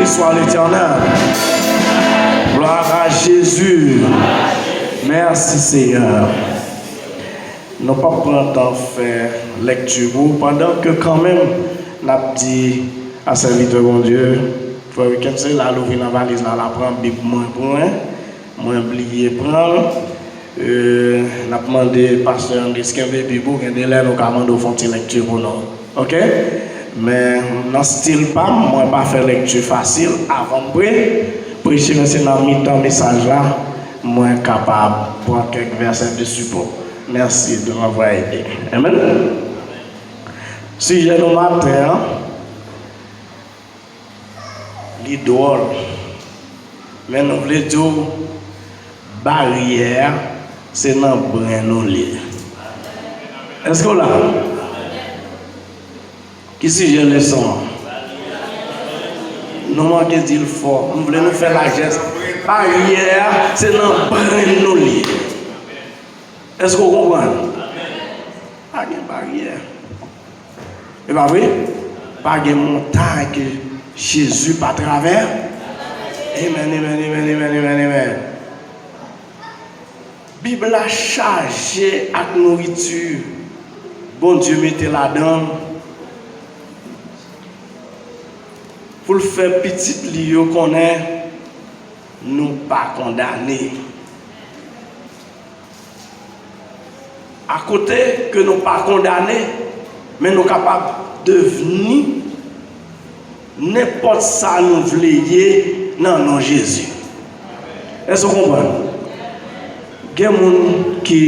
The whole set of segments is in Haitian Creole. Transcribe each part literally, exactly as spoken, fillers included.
Soit l'Éternel. Gloire à Jésus. Mèsi, Seyè. Nou p ap pran tan fè lèkti pou ou, pandan ke kanmenm n ap di a sèvitè Bondye, frè Weekend, se la louvri nan valiz la, la pran Bib mwen pou mwen. Mwen bliye pran l. E, n ap mande pastè Andris kenbe Bib ou, gen de lè nou ka mande w fè yon ti lèkti pou nou. Oke? Men nan stil pa m, mwen pa fè lèkti fasil. Avan m pre, preche, men se nan mitan mesaj la, mwen kapab pran kèk vèsè de sipò. Mèsi de m'avoir ede. Amen. Sijè nou maten an, li dwòl. Men nou vle di w, baryè a, se nan bren nou li ye. Èske w la? Ki sijè leson an? Nou manke di l fò. M vle nou fè lajès. Baryè a, se nan bren nou li ye. Èske w konprann? Pa gen baryè. E pa vre? Pa gen montay ke Jezi pa travè. Amen, amen, amen, amen, amen, amen. Bib la chaje ak nouriti Bondye mete ladan l pou l fè pitit li yo konnen nou pa kondane. Akote ke nou pa kondane, men nou kapab devni nenpòt sa nou vle ye nan non Jezi. Èske w konprann? Gen moun ki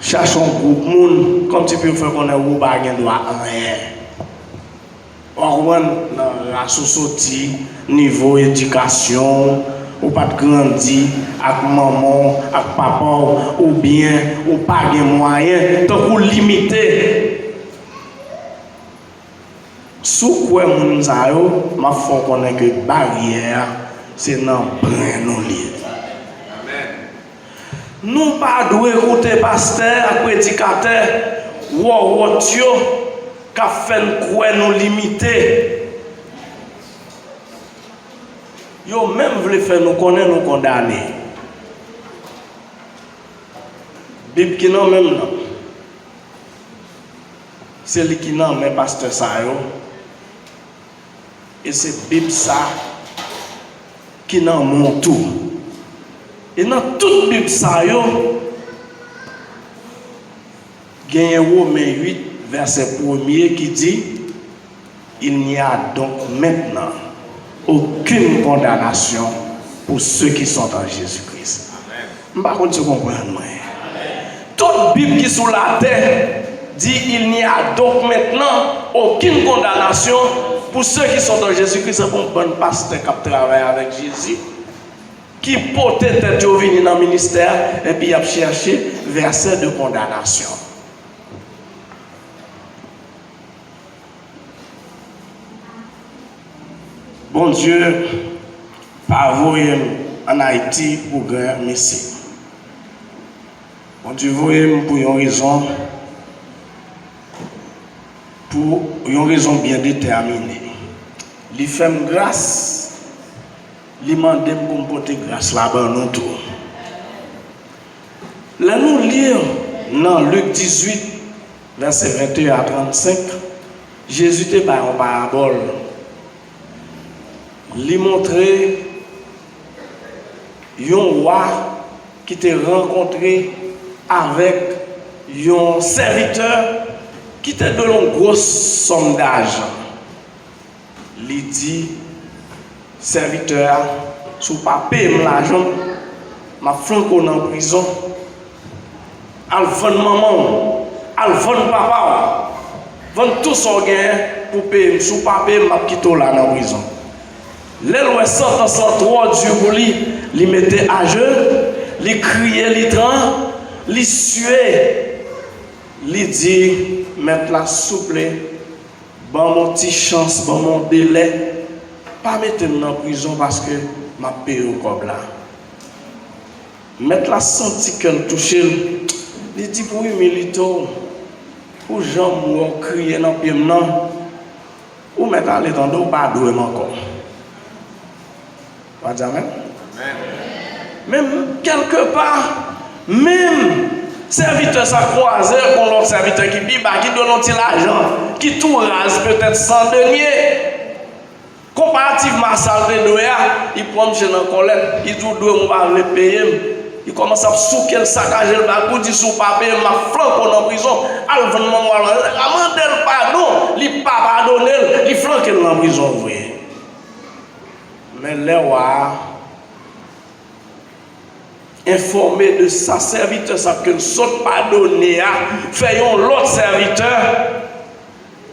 chache yon gwoup moun, kòmsi pou yo fè konnen ou pa gen dwa anyen. Ou konprann, nan ras ou soti, nivo edikasyon w, ou pa t grandi ak manman w, ak papa w, oubyen ou pa gen mwayen, tankou limite. Si w kwè moun sa yo, m ap fè w konnen ke baryè a, se nan bren nou li ye. Nou pa dwe koute pastè ak predikatè wòwòt yo k ap fè n kwè nou limite. Yo menm vle fè nou konnen nou kondane. Bib ki nan men m nan, se li ki nan men pastè sa yo. E se Bib sa ki nan men w tou. E nan tout Bib sa yo, genyen Women uit, vèsè premye ki di, Il n'y a donc maintenant aucune condamnation pour ceux qui sont en Jésus-Christ. M pa konn si w konprann mwen. Tout Bib ki sou latè di, Il n'y a donc maintenant aucune condamnation pour ceux qui sont en Jésus-Christ. Se pou yon bann pastè k ap travay avèk Jezi, ki pote tèt yo vini nan ministè a, epi y ap chèche vèsè de kondanasyon. Bondye pa voye m ann Ayiti pou grenmesi. Bondye voye m pou yon rezon, pou yon rezon byen detèmine. Li fè m gras, li mande m pou m pote gras la ban nou tou. Lè nou li nan Lik dizuit, vèsè venteyen a trannsenk, Jezi te bay yon parabòl. Li montre yon wa ki te rankontre avèk yon sèvitè ki te dwe l yon gwo sòm dajan. Li di sèvitè a, "Si w pa peye m lajan m, m ap flanke w nan prizon. Al vann manman w, al vann papa w, vann tou sa w genyen pou w peye m. Si w pa peye m, m ap kite w la nan prizon." Lè l wè santans lan twò di pou li, li mete aje, li kriye, li tran, li siye. Li di, "Mèt la, souple, ban m yon ti chans, ban m yon delè. Pa mete m nan prizon paske m ap peye w kòb la." Mèt la santi kè l touche l. Li di, "Pou imilite w, pou jan m wè w kriye nan pye m nan, Ou mèt ale tande, ou pa dwe m ankò. W a di amèn? Menm kèlkepa, menm sèvitè sa kwaze ak yon lòt sèvitè ki pi ba, ki dwe l yon ti lajan, ki tou raz, petèt san denye. Konparativman a sa l te dwe a, li pran misye nan kòlèt, li di, "W dwe m, ou pa vle peye m." Li kòmanse ap souke l, sakaje l, ba l kou, di, "Si w pa peye m, m ap flanke w nan prizon. Al vann manman w, al mande l padon." Li pa padone l, li flanke l nan prizon vre. Men lè wa a enfòme de sa, sèvitè sa ke l sot padone a fè yon lòt sèvitè,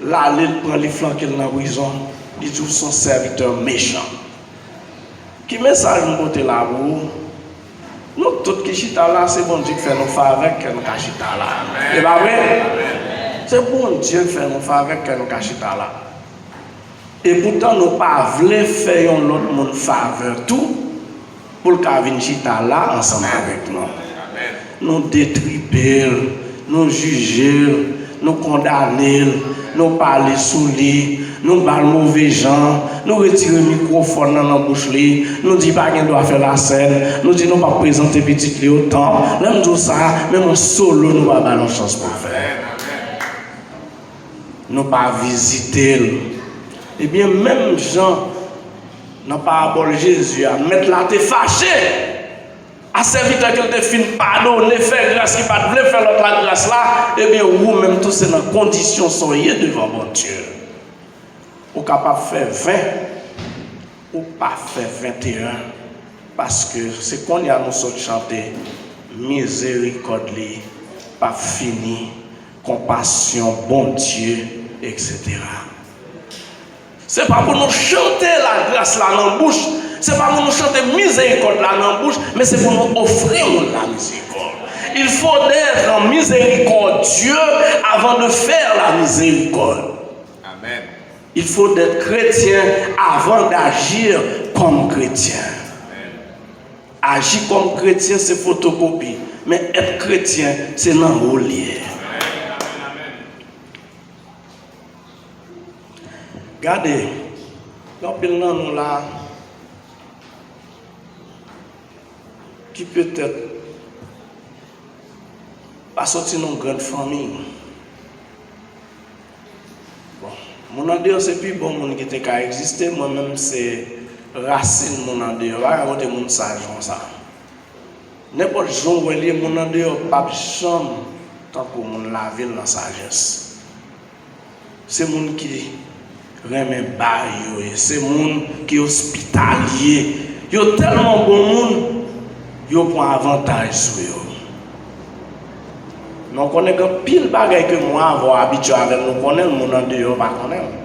l ale, l pran, li flanke l nan prizon. Li di, "W se yon sèvitè mechan." Ki mesaj m pote la pou ou? Nou tout ki chita la, se Bondye k fè nou favè k fè nou ka chita la. E pa vre? Se Bondye k fè nou favè k fè nou ka chita la. E poutan nou pa vle fè yon lòt moun favè tou pou l ka vin chita la ansanm avèk nou. Nou detripe l, nou jije l, nou kondane l, nou pale sou li, nou ba l move jan, nou retire mikwofòn nan nan bouch li, nou di pa gen dwa fè lasèn, nou di nou p ap prezante pitit li o tanp. Lè m di w sa, menm yon solo nou pa ba l yon chans pou l fè. Nou pa vizite l. Ebyen, menm jan nan parabòl Jezi a, mèt la te fache a sèvitè ke l te fin padone, fè gras, ki pa t vle fè lòt la gras la, ebyen, ou menm tou, se nan kondisyon sa w ye devan Bondye. Ou kapab fè ven, ou pa fè venteyen, paske se kounye a nou sot chante, mizerikòd li p ap fini, konpasyon Bondye, etsetera. Se pa pou nou chante lagras la nan bouch, se pa pou nou chante mizerikòd la nan bouch, men se pou nou ofri moun la mizerikòd. Il faut d'être en miséricordieux avant de faire la miséricorde. Amen. Il faut d'être chrétien avant d'agir comme chrétien. Aji kòm kretyen se fotokopi, men èt kretyen se nan ou l ye. Gade, gen anpil nan nou la ki petèt pa soti nan yon grann fanmi. Bon, moun andeyò se pi bon moun ki te ka egziste, mwen menm se rasin moun andeyò, pa gen kote moun saj konsa. Nenpòt jan w wè l ye, moun andeyò p ap janm tankou moun lavil nan sajès. Se moun ki renmen bay yo ye, se moun ki ospitalye. Yo tèlman bon moun, yo pran avantaj sou yo. Men w konnen gen anpil bagay ke mwen avè w abitye avè l, nou konnen l, moun andeyò pa konnen l.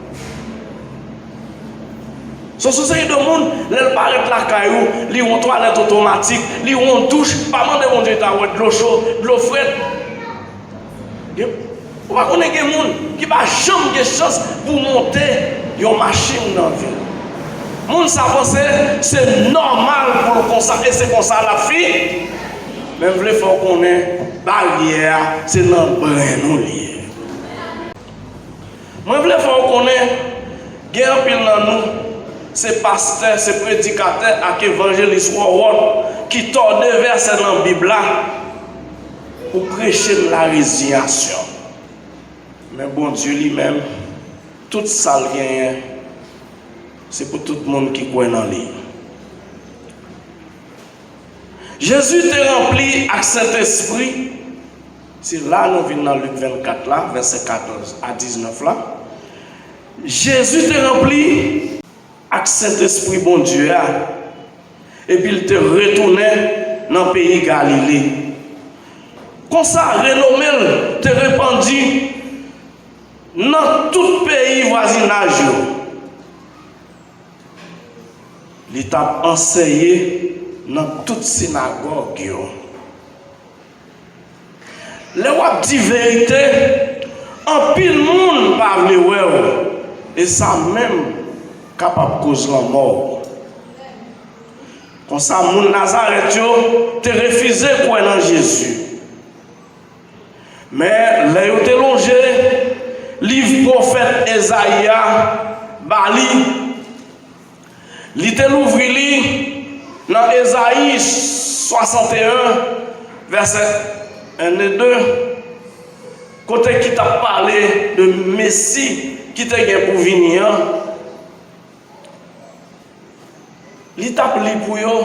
Se yon seri de moun, lè l parèt lakay ou, li yon twalèt otomatik, li yon douch, pa mande Bondye ta wè dlo cho, dlo frèt. Gen, ou pa konnen gen moun ki pa janm gen chans pou monte yon machin nan vi l. Moun sa panse se nòmal pou l konsa, e se konsa l ap fi. Men m vle fè w konnen, baryè a, se nan bren nou li ye. Mwen vle fè w konnen, gen anpil nan nou, se pastè, se predikatè ak evanjelis wòwòt ki tòde vèsè nan Bib la pou preche n larezinyasyon. Men Bondye li menm, tout sa l genyen, se pou tout moun ki kwè nan li. Jezi te ranpli ak Sentespri. Se la nou vin nan Lik vennkat la, vèsè katòz a diznèf la. Jezi te ranpli ak Sentespri Bondye a, epi l te retounen nan peyi Galile. Konsa, renome l te repandi nan tout peyi vwazinaj yo. Li t ap anseye nan tout sinagòg yo. Lè w ap di verite, anpil moun pa vle wè w, e sa menm kapab koz lanmò w. Konsa, moun Nazarèt yo te refize kwè nan Jezi. Men, lè yo te lonje liv pwofèt Ezayi a, ba li. Li te louvri li nan Ezayi swasanteyen, vèsè en e de, kote ki t ap pale de Mesi ki te gen pou vini an. Li t ap li pou yo,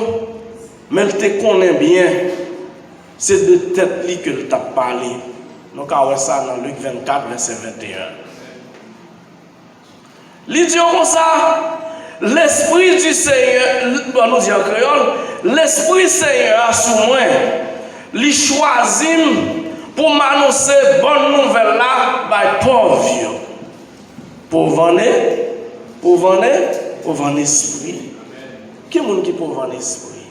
men l te konnen byen se de tèt li ke l t ap pale. Nou ka wè sa nan Lik vennkat, vèsè venteyen. Li di yo konsa, Lespri di Senyè, bon, nou di an kreyòl, Lespri Senyè a sou mwen. Li chwazi m pou m anonse bòn nouvèl la bay pòv yo. Pòv an e, pòv an e, pòv an espri. Ki moun ki pòv an espri?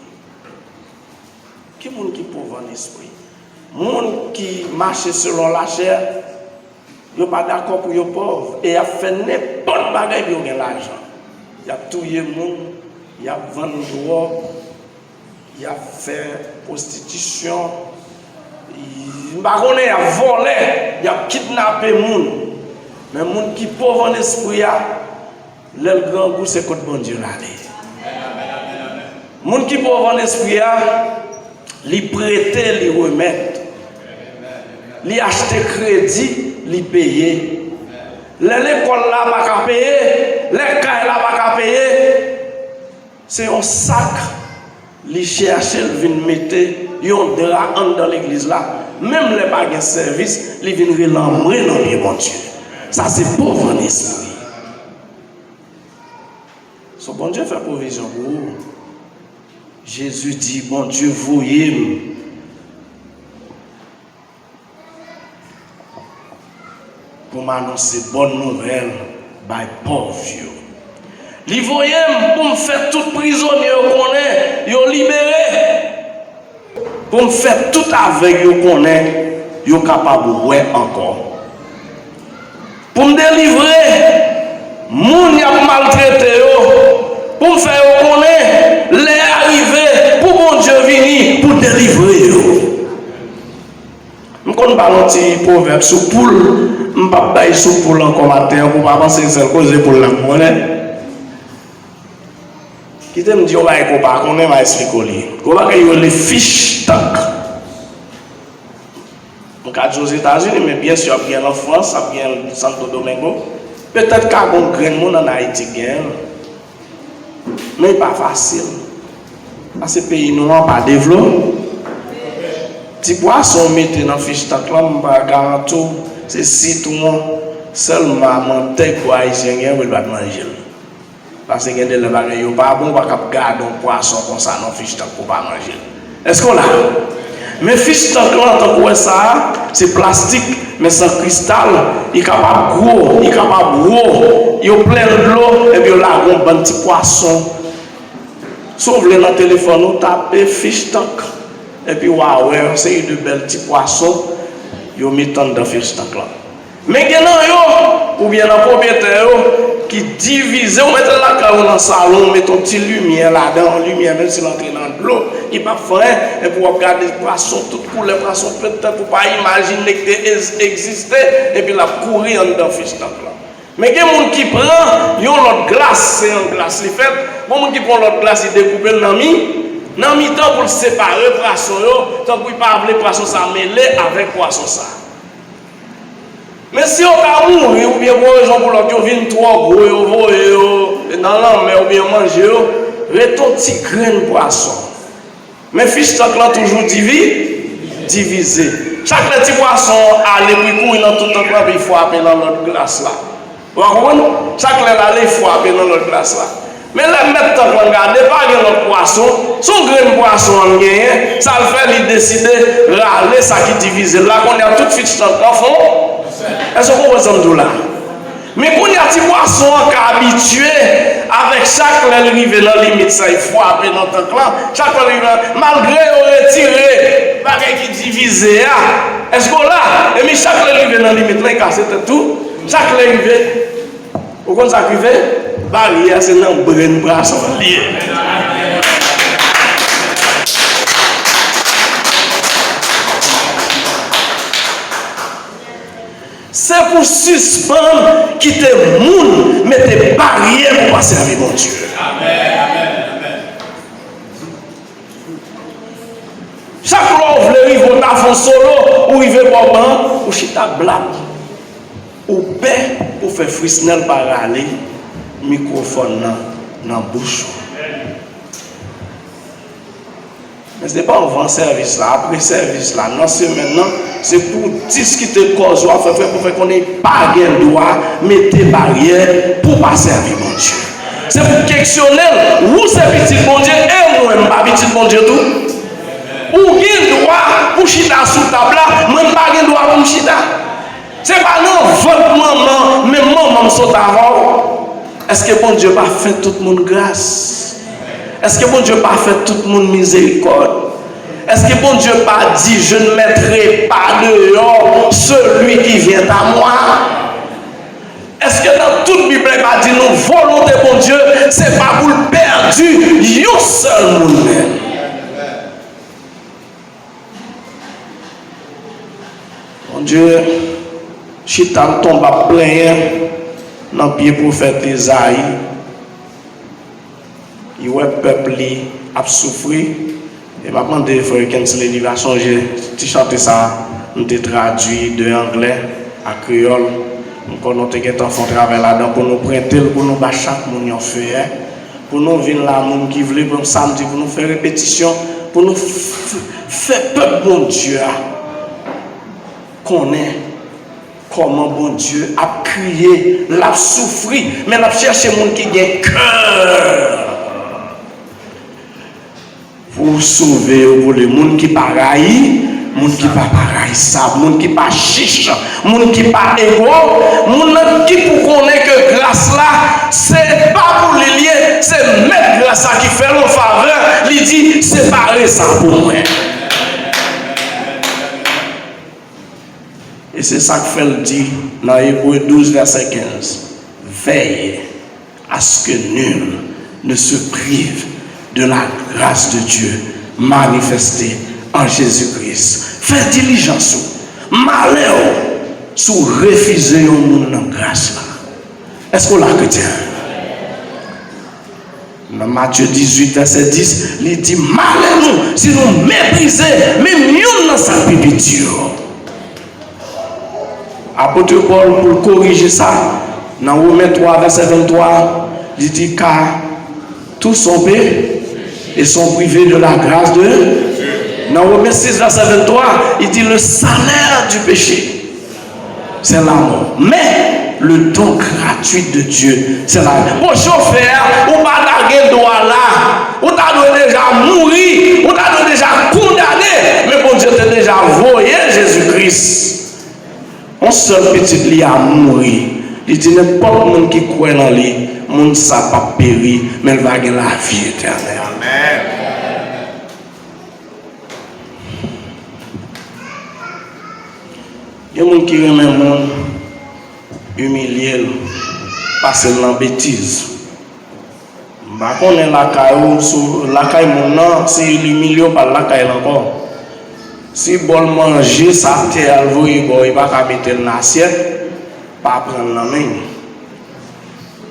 Ki moun ki pòv an espri? Moun ki mache selon lachè, yo pa dakò pou yo pòv, e y ap fè nenpòt bagay pou yo gen lajan. Y ap touye moun, y ap vann dwòg, y ap fè pwostitisyon, y, m pa konnen, y ap vòlè, y ap kidnape moun. Men moun ki pòv an espri a, lè l grangou, se kot Bondye l ale. Moun ki pòv an espri a, li prete, li remèt. Li achte kredi, li peye. Lè lekòl la pa ka peye, lè kay la pa ka peye, se yon sak li chèche, l vin mete yon dra anndan legliz la. Menm lè pa gen sèvis, li vin rele anmwe nan pye Bondye. Sa se pòv an espri. So, Bondye fè pwovizyon pou ou. Jezi di, Bondye voye m pou m anonse bòn nouvèl bay pòv yo. Li voye m pou m fè tout prizonye yo konnen yo libere. Pou m fè tout avèg yo konnen yo kapab wè ankò. Pou m delivre moun y ap maltrete yo. Pou m fè yo konnen lè a rive pou Bondye vini pou delivre yo. M konn ba yon ti pwovèb sou poul. M p ap bay sou poul ankò maten an, pou w pa panse se sèl koze poul la k konnen. Kite m di yon bagay ke w pa konnen, m a esplike w li. Gon bagay yo rele fish tank. M ka di Ozetazini, men byen si ap gen l an Frans, ap gen l Santo Domingo. Petèt ka gon grenn moun ann Ayiti k genyen l. Men li pa fasil. Paske peyi nou an pa devlope. Ti pwason w mete nan fish tank lan, m pa garanti w se sitwon sèlman mantèg bò ayisyen genyen pou l pa t manje l. Paske gen de lè bagay yo pa bon, ou pa kab gade yon pwason konsa nan fish tank pou w pa manje l. Èske w la? Men fish tank lan, tankou w wè sa a, se plastik, men se an kristal, li kapab gwo, li kapab wo, yo plen l dlo, epi yo lage yon bann ti pwason. Si w vle nan telefòn ou, tape fish tank, epi w a wè yon seri de bèl ti pwason yo met anndan fish tank lan. Men gen nan yo, oubyen nan pwopyetè yo, ki divize, ou mete l lakay ou nan salon, ou mete yon ti limyè ladan, yon limyè, menm si l antre nan dlo, li p ap fè anyen, epi w ap gade pwason, tout koulè pwason, petèt ou pa imajine ke te ez-, egziste, epi l ap kouri anndan fish tank lan. Men gen moun ki pran yon lòt glas, se yon glas li fèt, gon moun ki pran yon lòt glas, li dekoupe l nan mi, nan mitan pou l separe pwason yo, tankou li pa vle pwason sa mele avèk pwason sa. Men si yo ta mouri oubyen pou yon rezon pou lòt yo vin twò gwo, yo voye yo nan lanmè oubyen yo manje yo, ret yon ti grenn pwason. Men fish tank lan toujou divi-, divize. Chak lè ti pwason an ale pou l kouri nan tout tank lan, epi l frape nan lòt glas la. Ou konprann? Chak lè l ale, l frape nan lòt glas la. Men lè mèt tank lan gade, pa gen lòt pwason, se yon grenn pwason an l genyen, sa l fè, li deside rale sa ki divize l la, kounye a tout fish tank lan fon. Èske w konprann sa m di w la? Men kounye a ti pwason an ka abitye avèk chak lè l rive nan limit sa, l frape nan tank lan, chak lè l rive, malgre yo retire bagay ki divize a, èske w la? Epi chak lè l rive nan limit lan, l kase tèt tou, chak lè l rive. Ou konn sa k rive? Baryè a se nan brenn pwason an li ye. Se Pou sispann kite moun mete baryè pou pa sèvi Bondye. Chak lè w vle rive, w ta fè yon solo, ou rive bò ban, ou chita blap. Ou pè pou fè Frisnel pa rale mikwofòn nan nan bouch ou. Men se pa anvan sèvis la, apre sèvis la, nan semèn nan, se pou w diskite kòz ou a, fè, fè, pou fè konnen pa gen dwa mete baryè pou pa sèvi Bondye. Se pou w keksyone l, ou se pitit Bondye, e mwen, m pa pitit Bondye tou? Ou gen dwa pou chita sou tab la, mwen, m pa gen dwa pou m chita? Se pa nan vant manman, menm manman m sot avan w. Èske Bondye pa fè tout moun gras? Èske Bondye pa fè tout moun mizerikòd? Èske Bondye pa di, "Je ne mettrai pas dehors celui qui vient à moi"? Èske nan tout Bib la, li pa di nou volonte Bondye, se pa pou l pèdi yon sèl moun menm? Bondye chita l tonbe ap plenyen nan pye pwofèt Ezayi. Li wè pèp li ap soufri. E m ap mande frè Kensley, li va sonje ti chante sa a, m te tradui de anglè a kreyòl. M konnen w te gentan fè yon travay ladan pou nou prente l, pou nou ba chak moun yon feyè. Pou nou vin la, moun ki vle, pou samdi, pou nou fè repetisyon, pou nou f-, f-, fè pèp Bondye a konnen kòman Bondye ap kriye, l ap soufri, men l ap chèche moun ki gen kè pou sove yo pou li. Moun ki pa rayi, moun ki pa, pa rayisab, moun ki pa chich, moun ki pa ego, moun nan ki pou konnen ke gras la, se pa pou li l ye, se mèt gras la ki fè l yon favè, li di, "Separe sa pou mwen." E se sa k fè l di nan Ebre douz vèsè kenz, "Veille à ce que nul ne se prive de la grâce de Dieu manifestée en Jésus-Christ." Fè dilijans ou, malè w, si w refize yon moun nan gras la. Èske w la, kretyen? Nan Matye dizuit, vèsè dis, li di, "Malè nou si nou meprize menm youn nan sa k pi piti yo." Apot Pòl, pou l korije sa, nan Women twa, vèsè venntwa, li di, "Car tous sont péchés et sont privés de la grâce de Dieu." Nan Women sis, vèsè venntwa, li di, "Le salaire du péché, c'est la mort. Mais le don gratuit de Dieu, c'est la vie." Bon, chofè a, ou pa ta gen dwa la. Ou ta dwe deja mouri. Ou ta dwe deja kondane. Men Bondye te deja voye Jezi Kris, yon sèl pitit li a, mouri. Li di, "Nenpòt moun ki kwè nan li, moun sa p ap peri, men l va gen lavi etènèl." Amèn. Gen moun ki renmen moun imilye l, pase l nan betiz. M pa konnen lakay ou, sou lakay moun nan, si l imilye w, pa l lakay l ankò. Si bòl manje sa tè a l voye ba w, li pa ka mete l nan asyèt, pa pran l nan men l.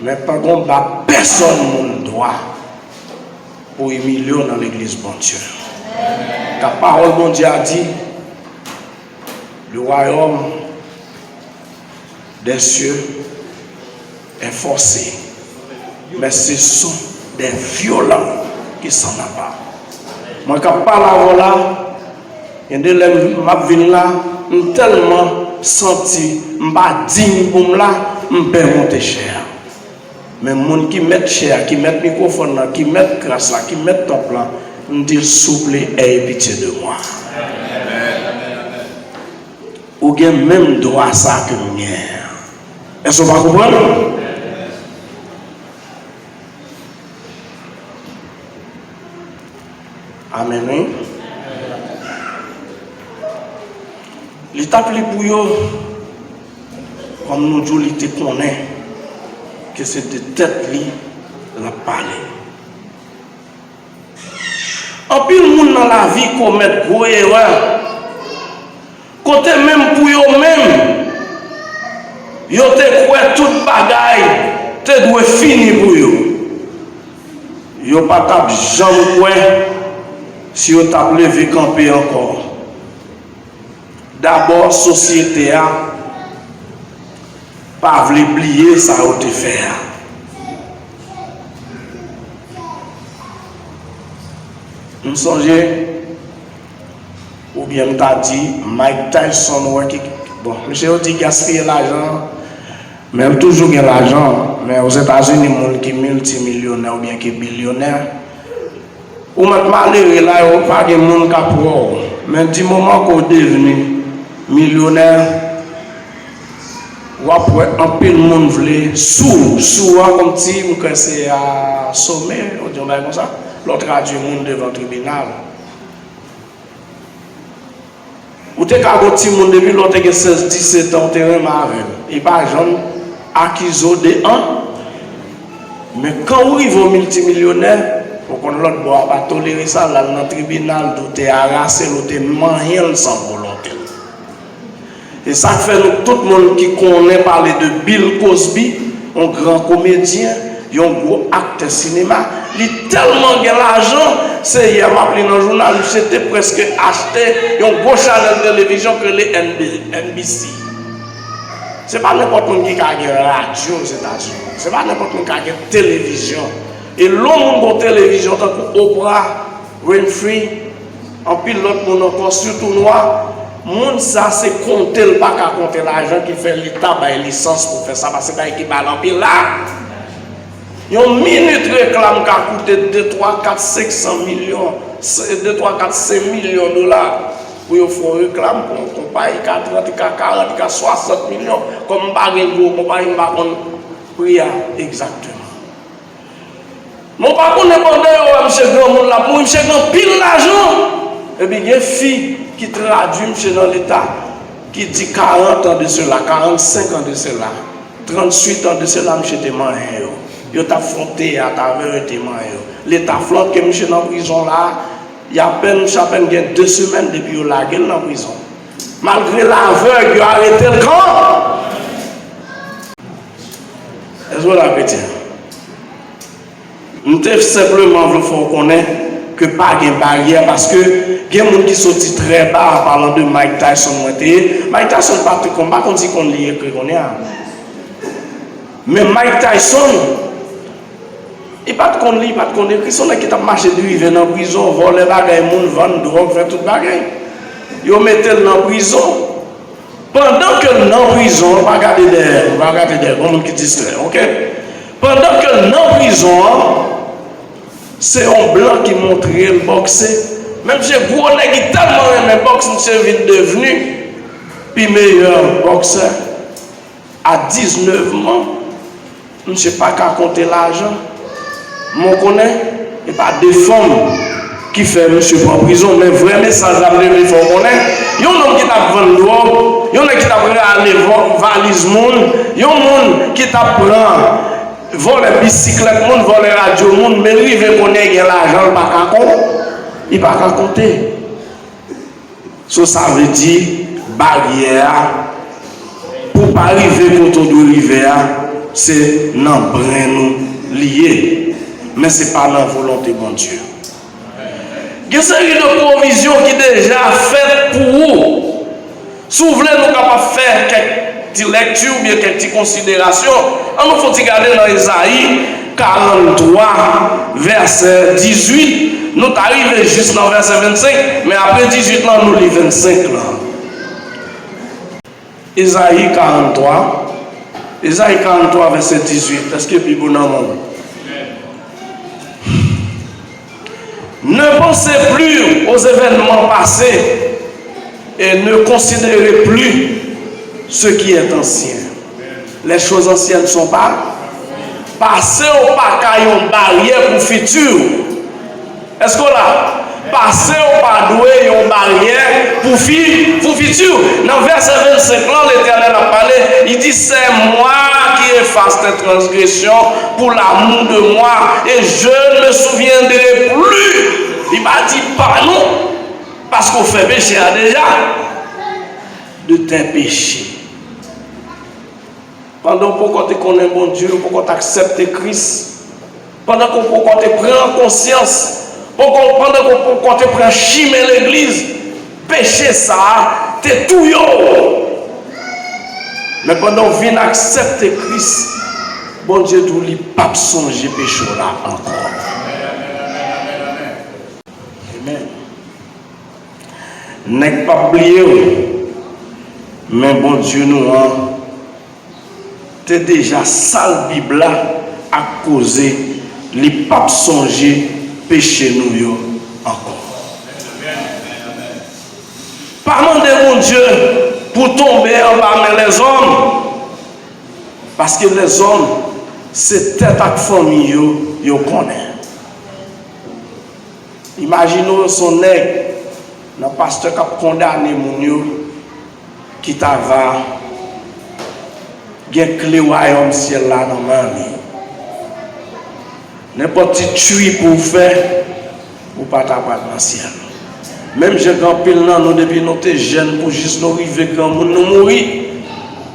Men pa gon ba pèsonn moun dwa pou imilye w nan legliz Bondye. Ka pawòl Bondye a di, "Le royaume des cieux est forcé, mais ce sont des violents qui s'en emparent." Mwen k ap pale avè w la, gen de lè m ap vin la, m tèlman santi m pa diy pou m la, m pè monte chè a. Men moun ki mèt chè a, ki mèt mikwofòn nan, ki mèt kras la, ki mèt tanp lan, m di l, "Souple, aie pitié de moi." Ou gen menm dwa sa ke m gen an. Èske w pa konprann? Amèn, wi. Li t ap li pou yo, kòm nou di w, li te konnen ke se de tèt li l ap pale. Anpil moun nan lavi komèt gwo erè, kote menm pou yo menm, Yo te kwè tout bagay te dwe fini pou yo. Yo pa t ap janm kwè si yo t ap leve kanpe ankò. Dabò, sosyete a pa vle bliye sa yo te fè a. M sonje, oubyen m ta di, Mike Tyson wè ki, bon, misye yo di gaspiye lajan, men l toujou gen lajan. Men Ozetazini, moun ki miltimilyonè oubyen ki bilyonè, ou mèt malere la, yo pa gen moun k ap wè w. Men di moman ke w devni milyonè, w ap wè anpil moun vle sou w. Sou w a, kòmsi m kwè se a some, ou di yon bagay konsa, lè w tradui moun devan tribinal. Ou te ka gon timoun depi lè w te gen sèz, disèt an, ou te renmen avè l. Li pa janm akize w de an. Men kan ou rive w miltimilyonè, ou konn lòt bò a pa tolere sa, l al nan tribinal, di w te arase l, ou te manyen l san volonte l. E sa k fè nou tout moun ki konnen pale de Bill Cosby, yon gran komedyen, yon gwo aktè sinema, li tèlman gen lajan, se yè m ap li nan jounal, misye te prèske achte yon gwo chanèl televizyon k rele N B, N B C. Se pa nenpòt moun ki ka gen radyo Ozetazini. Se pa nenpòt moun ki ka gen televizyon. E lè yon moun gon televizyon tankou Oprah Winfrey, anpil lòt moun ankò, sitou nwa, moun sa se konte l pa ka konte lajan ki fè leta bay lisans pou fè sa, paske bagay ki ba l anpil la. Yon minit reklam ka koute de, twa, kat, senk san milyon, se, de, twa, kat, senk milyon dola pou yo fè yon reklam pou yon konpayi, ka trant, ka karant, ka swasant milyon. Kòm m pa gen gwo konpayi, m pa konn pri a egzakteman. Men w pa konnen pandan yo wè misye granmoun l ap mouri, misye gen anpil lajan. Epi gen fi ki tradui misye nan leta, ki di karant an de sela, karannsenk an de sela, tranntuit an de sela, misye te manyen yo. Yo t ap fè yon teyat avè yo, yo te manyen yo. Leta flanke misye nan prizon la, y apèn, misye apèn gen de semèn depi yo lage l nan prizon. Malgre l avèg, yo arete l kanmenm. Èske w la, kretyen? M te senpleman vle fè w konnen ke pa gen baryè, paske gen moun ki soti trè ba, an palan de Mike Tyson mwen te ye. Mike Tyson pa t konn, m pa konn si konn li ekri kounye a. Men Mike Tyson, li pa t konn li, li pa t konn ekri, se yon nèg ki t ap mache drive nan prizon, vòlè bagay moun, vann dwòg, fè tout bagay. Yo mete l nan prizon. Pandan ke l nan prizon an, pa gade dèyè, pa gade dèyè, gon moun ki distrè, oke? Pandan ke l nan prizon an, se yon blan ki montre l bòkse. Men misye gwo nèg, li tèlman renmen bòks, misye vin devni pi meyè bòksè. A diznèf an, misye pa ka konte lajan. Men w konnen, e pa de fanm ki fè misye pran prizon, men vrè mesaj la m te vle fè w konnen, yon nonm ki t ap vann dwòg, yon nèg ki t ap rale vò-, valiz moun, yon moun ki t ap pran, vòlè bisiklèt moun, vòlè radyo moun, men rive konnen gen lajan, l pa ka kon-, li pa ka konte. So, sa vle di, baryè a, pou w pa rive kote w dwe rive a, se nan brenn ou li ye. Men se pa nan volonte Bondye. Gen seri de pwovizyon ki deja fèt pou ou. Si w vle, nou kapab fè kèk ti lekti oubyen kèk ti konsiderasyon. Ann nou fè yon ti gade nan Ezayi karanntwa, vèsè dizuit. Nou ta rive jis nan vèsè vennsenk, men apre dizuit lan, nou li vennsenk lan. Ezayi karanntwa, Ezayi karanntwa, vèsè dizuit. Èske Bib ou nan men w? Ne pensez plus aux événements passés et ne considérez plus ce qui est ancien. Les choses anciennes sont pas. Pase w pa ka yon baryè pou fiti w. Èske w la? Pase w pa dwe yon baryè pou fi-, pou fiti w. Nan vèsè vennsenk lan, Letènèl ap pale, li di, c'est moi qui efface tes transgressions pour l'amour de moi, et je ne me souviendrai plus. Li pa di pa non, paske w fè peche a deja. De tes péchés. Pandan w poko te konnen Bondye, w poko t aksepte Kris, pandan ke w poko te pran konsyans, poko, pandan ke w poko te pran chimen legliz, peche sa a te touye w. Men pandan w vin aksepte Kris, Bondye di w li p ap sonje peche w la ankò. Amen. Nèg p ap bliye w, men Bondye nou an te deja sal Bib la ak koze li p ap sonje peche nou yo ankò. Pa mande Bondye pou w tonbe anba men lèzòm, paske lèzòm se tèt ak fanmi yo yo konnen. Imajine w se yon nèg nan pastè k ap kondane moun yo ki ta va gen kle wayòm syèl la nan men li. Nenpòt ti tchwi pou w fè, ou pa ta pral nan syèl. Menm jan gen anpil nan nou, depi nou te jèn pou jis nou rive granmoun, nou mouri,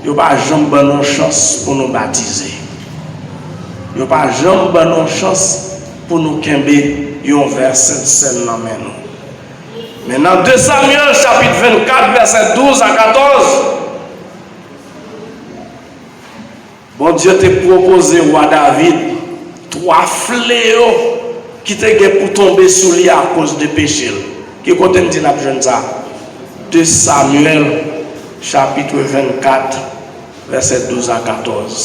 yo pa janm ban nou chans pou nou batize. Yo pa janm ban nou chans pou nou kenbe yon vè Sentsen nan men nou. Men nan de Samyèl chapit vennkat, vèsè douz a katòz, Bondye te pwopoze wa David twa fleyo ki te gen pou tonbe sou li akoz de peche l. Ki kote m di n ap jwenn sa? De Samyèl, chapit vennkat, vèsè douz a katòz.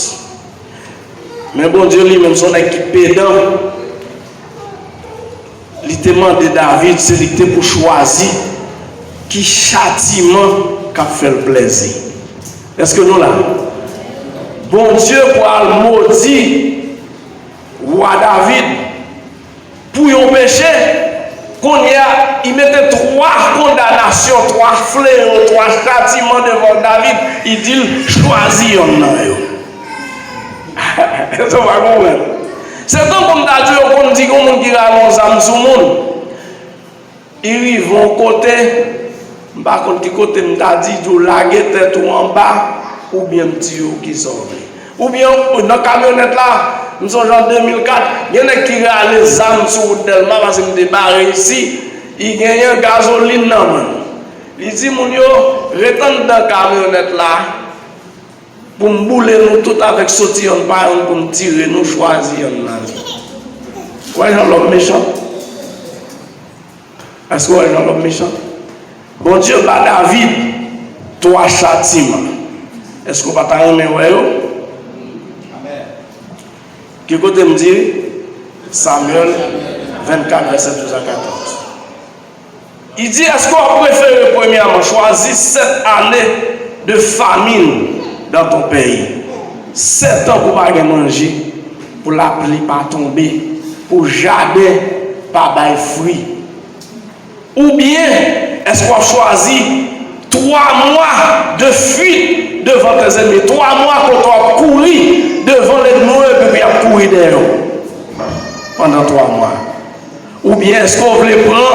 Men Bondye li menm, se yon nèg ki pedan. Li te mande David, se li ki te pou chwazi ki chatiman k ap fè l plèzi. Èske nou la? Bondye pral modi wa David pou yon peche. Kounye a, li mete twa kondanasyon, twa fleyo, twa chatiman devan David. Li di l, chwazi yonn nan yo. Èske w pa konprann? Se tankou m ta di w, yo konn di gen yon moun ki rale yon zam sou moun. Li rive yon kote, m pa konn ki kote m ta di, di w lage tèt ou anba, oubyen m di w kisa w vle. Oubyen nan kamyonèt la, m sonje an de mil kat, gen nèg ki rale zam sou wout Dèlma paske m te bare isi, li genyen gazolin nan men l. Li di moun yo, ret anndan kamyonèt la, pou m boule nou tout avèk soti yonn pa yonn, pou m tire nou, chwazi yonn nan yo. W wè jan lòm mechan? Èske w wè jan lòm mechan? Bondye ba David twa chatiman. Èske w pa ta renmen wè yo? Ki kote m di? Samyèl vennkat, vèsè douz a katòz. Li di, èske w ap prefere, premyèman, chwazi sèt ane de famine dans ton pays? Sèt an pou pa gen manje, pou lapli pa tonbe, pou jaden pa bay fwi. Oubyen, èske w ap chwazi twa mwa de fuite devant tes ennemis? Twa mwa kote w ap kouri devan lènmi w epi y ap kouri dèyè w pandan twa mwa. Oubyen èske w vle pran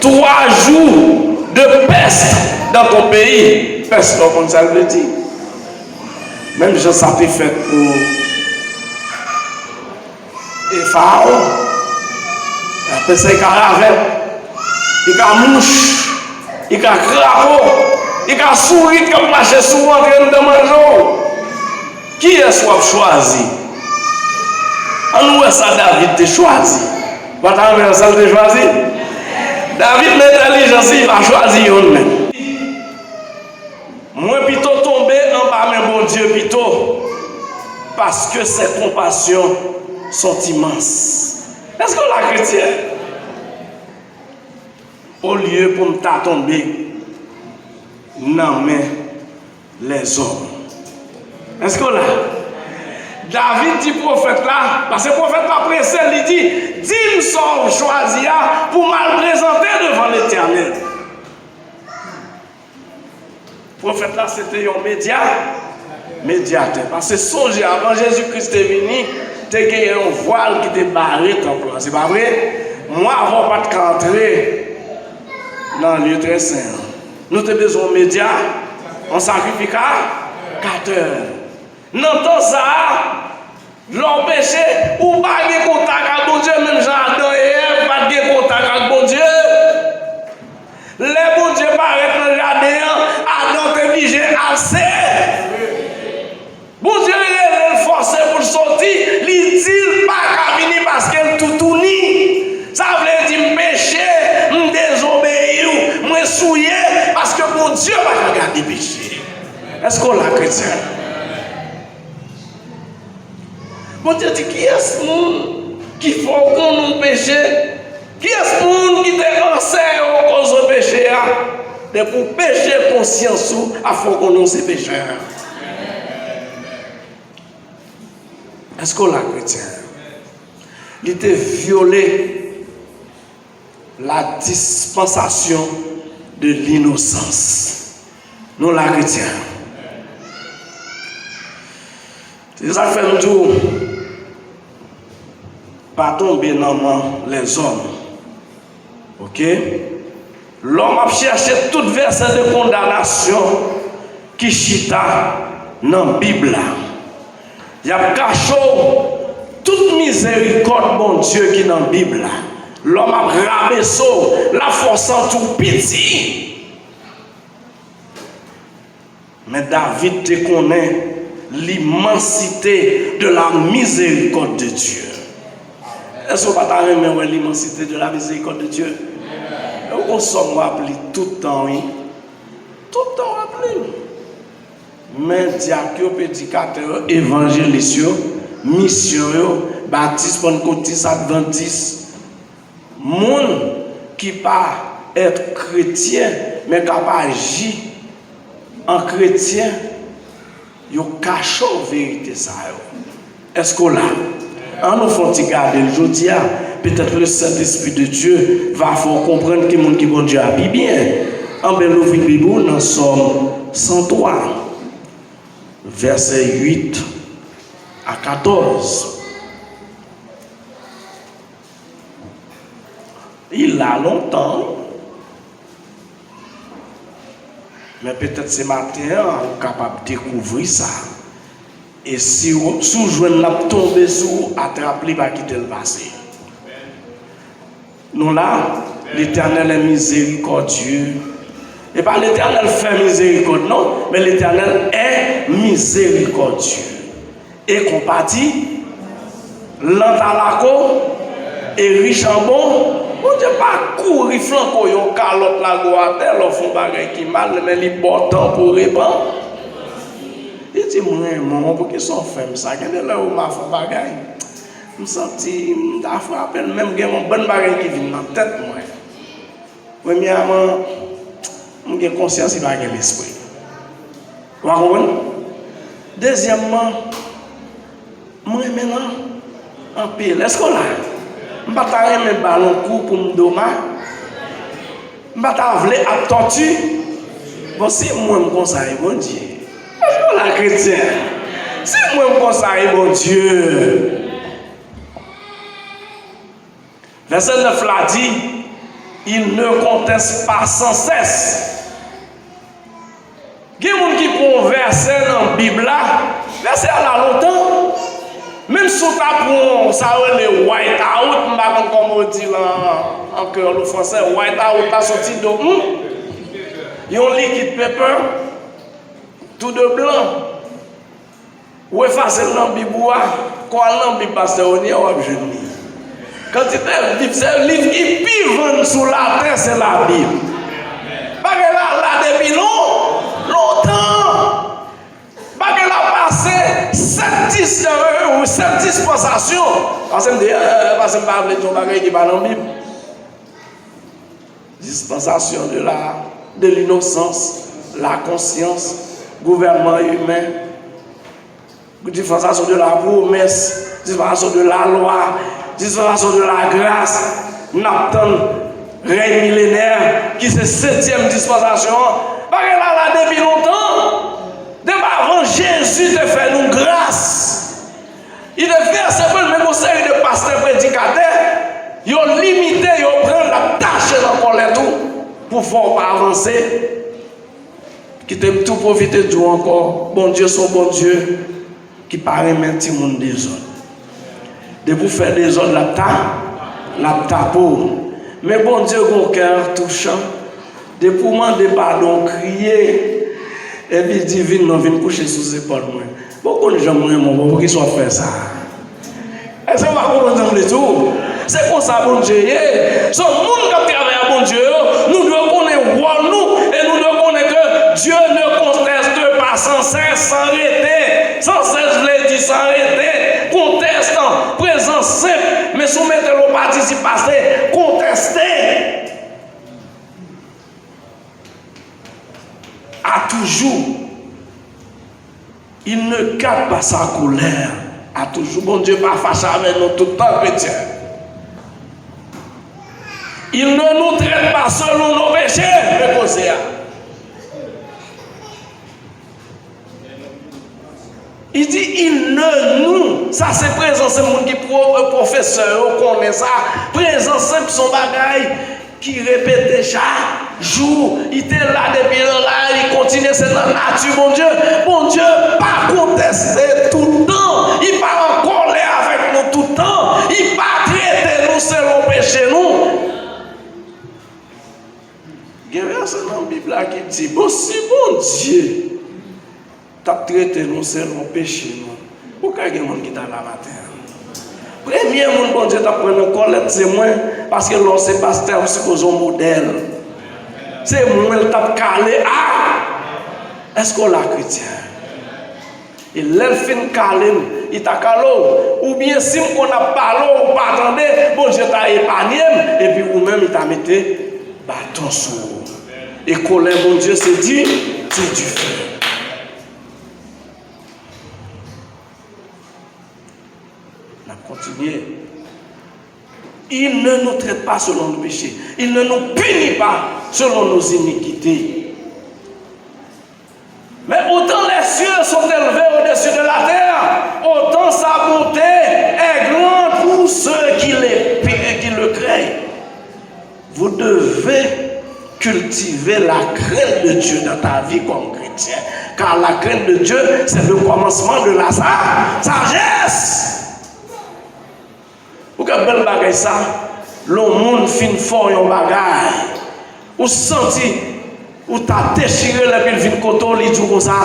twa jou de pèst dans ton pays? Pèst la, w konn sa l vle di? Menm jan sa te fèt pou e Farawon. Apre sa, li ka ravèt, li ka mouch, li ka krapo, li ka sourit k ap mache sou ou, antre anndan manje w. Kiyès w ap chwazi? Ann wè sa David te chwazi. Ou pa ta renmen wè sa l te chwazi? David nan entèlijans li, li pa chwazi yonn menm. Mwen pito tonbe anba men Bondye pito, paske ses compassions sont immenses. Èske w la, kretyen? Olye pou m ta tonbe nan men lèzòm. Èske w la? David di pwofèt la, paske pwofèt la prese, li di, di m sa w chwazi a pou m al prezante devan Letènèl. Pwofèt la se te yon medya, medyatè. Paske sonje, avan Jezi Kris te vini, te genyen yon vwal ki te bare tanp lan, se pa vre? Mwen avè w pa t ka antre nan lye trè sen an. Nou te bezwen yon medya, yon sakrifikatè. Nan tan sa a, lè w peche, ou pa gen kontak ak Bondye, menm jan Adan e Èv pa t gen kontak ak Bondye. Lè Bondye parèt nan jaden an, Adan te blije al se. Bondye rele l, fòse pou l soti, li di l pa ka vini paske l toutouni. Sa vle di m peche, m dezobeyi w, mwen souye, paske Bondye pa ka gade peche. Èske w la, kretyen? Bondye di, kiyès moun ki fè w konnen w peche? Kiyès moun ki te anseye w koze peche a? Depi w peche, konsyans ou ap fè w konnen w se pechè. Èske w la, kretyen? Li te vyole la dispensation de l'innocence. Nou la, kretyen. Se sa k fè m di w, pa tonbe nan men lèzòm. Oke? Lòm ap chèche tout vèsè de kondanasyon ki chita nan Bib la. Y ap kache w tout mizerikòd Bondye ki nan Bib la. Lòm ap rabese w, l ap fè w santi w piti. Men David te konnen l'immensité de la miséricorde de Dieu. Èske w pa ta renmen wè l'immensité de la miséricorde de Dieu? E w gon sòm w ap li tout tan, wi. Tout tan w ap li l. Men dyak yo, predikatè yo, evanjelis yo, misyon yo, batis, pannkotis, advantis, moun ki pa èt kretyen, men k ap aji an kretyen, yo kache w verite sa yo. Èske w la? An nou fè yon ti gade l jodi a. Petèt le Saint-Esprit de Dieu va fè w konprann ki moun ki Bondye a pi byen. Anben, louvri Bib ou nan Sòm san twa, vèsè uit a katòz. Li la lontan, wi. Men petèt se maten an, ou kapab dekouvri sa. E si w, si w jwenn l ap tonbe sou ou, atrap li, pa kite l pase. Nou la, L'Éternel est miséricordieux. E pa Letènèl fè mizerikòd, non, men Letènèl est miséricordieux. E konpati, lent à la colère, et riche en bonté. Bondye pa kouri flanke w yon kalòt lage w atè lè w fè yon bagay ki mal, men li ba w tan pou w repanti. Li di, "M renmen w, poukisa w fè m sa?" Gen de lè ou ma fè yon bagay, m santi m ta frape l, men m gen yon bann bagay ki vin nan tèt mwen. Premyèman, m gen konsyans, li pa gen lespri. Ou pa konprann? Dezyèmman, m renmen l anpil. Èske w la? M pa ta renmen ba l yon kou pou m domaj. M pa ta vle ap tòti. Bon, si mwen m konsa, e Bondye? Èske w la, kretyen? Si mwen m konsa, e Bondye? Vèsè nèf la di, "Il ne conteste pas sans cesse." Gen moun ki pran yon vèsè nan Bib la, vèsè a la lontan. Menm si w ta pran sa yo rele white out, m pa konn kòman yo di l an, an kreyòl ou fransè, white out la soti de, hmm? Yon likid pepè, tou de blan. Ou efase l nan Bib ou a, kon w al nan Bib pastè Rony a, w ap jwenn li. Kantite liv, se liv ki pi vann sou latè, se Labib. Bagay la la depi lon, lontan. Bagay la pase sèt dis, euh, sèt dispansasyon. Pase m di, euh, pase m pa vle di yon bagay ki pa nan Bib. Dispensation de la, de l'innocence, la conscience, gouvènman imen, dispensation de la promesse, dispensation de la loi, dispensation de la grâce, n ap tann rèy milenè ki se setyèm dispansasyon an. Bagay la la depi lontan. Depi avan Jezi te fè nou gras. Li te vèse pou l, men gon seri de pastè, predikatè, yo limite, yo pran l ap tache nan kòlèt ou pou fè w pa avanse. Kite m tou pwofite di w ankò, Bondye se yon Bondye ki pa renmen timoun dezòd. Depi w fè dezòd, l ap ta, l ap tape w. Men Bondye gen yon kè touchan. Depi w mande padon, w kriye, epi l di, "Vin non, vin kouche sou zepòl mwen." Bon, w konn jan m renmen w, bon, poukisa w ap fè sa? Èske w pa konprann sa m vle di w? Se konsa Bondye ye. So, moun k ap travay ak Bondye yo, nou dwe konnen wòl nou e nou dwe konnen ke Dieu ne conteste pas, sans cesse, san rete, sans cesse vle di san rete, kontèstan, prezans senp, men si w mete l yon patisip pase, kontèste. A toujou. Il ne garde pas sa colère à toujours. Bondye pa fache avèk nou tout tan, kretyen. Il ne nous traite pas selon nos péchés, men koze a. Il dit, il ne nous, sa se prezans moun ki pwo-, pwofesè yo konnen sa. Prezans senp se yon bagay ki repete chak jou. Li te la depi nan la, li kontinye, se nan nati Bondye. Bondye pa kontèste tout tan. Li pa an kòlè avèk nou tout tan. Li pa trete nou selon peche nou. Gen vèsè nan Bib la ki di, bon, si Bondye t ap trete nou selon peche nou, ou kwè gen moun ki ta la maten an? Premye moun Bondye t ap pran nan kòlèt se mwen, paske lè w se pastè, ou sipoze yon modèl. Se mwen l t ap kale a. Èske w la, kretyen? E lè l fin kale m, li ta kale w. Oubyen si m konn ap pale w, ou pa tande, Bondye ta epanye m, epi ou menm, li ta mete baton sou ou. E kolè Bondye se di, se dife. N ap kontinye. Il ne nous traite pas selon nos péchés. Il ne nous punit pas selon nos iniquités. Mais autant les cieux sont élevés au-dessus de la terre, autant sa bonté est grande pour ceux qui le, qui le craignent. Vous devez cultiver la crainte de Dieu dans ta vie comme chrétien, car la crainte de Dieu, c'est le commencement de la sa-, sagesse. Ou ka bèl bagay sa, lè yon moun fin fè w yon bagay, ou santi ou ta dechire l epi l vin kote w, li di w konsa,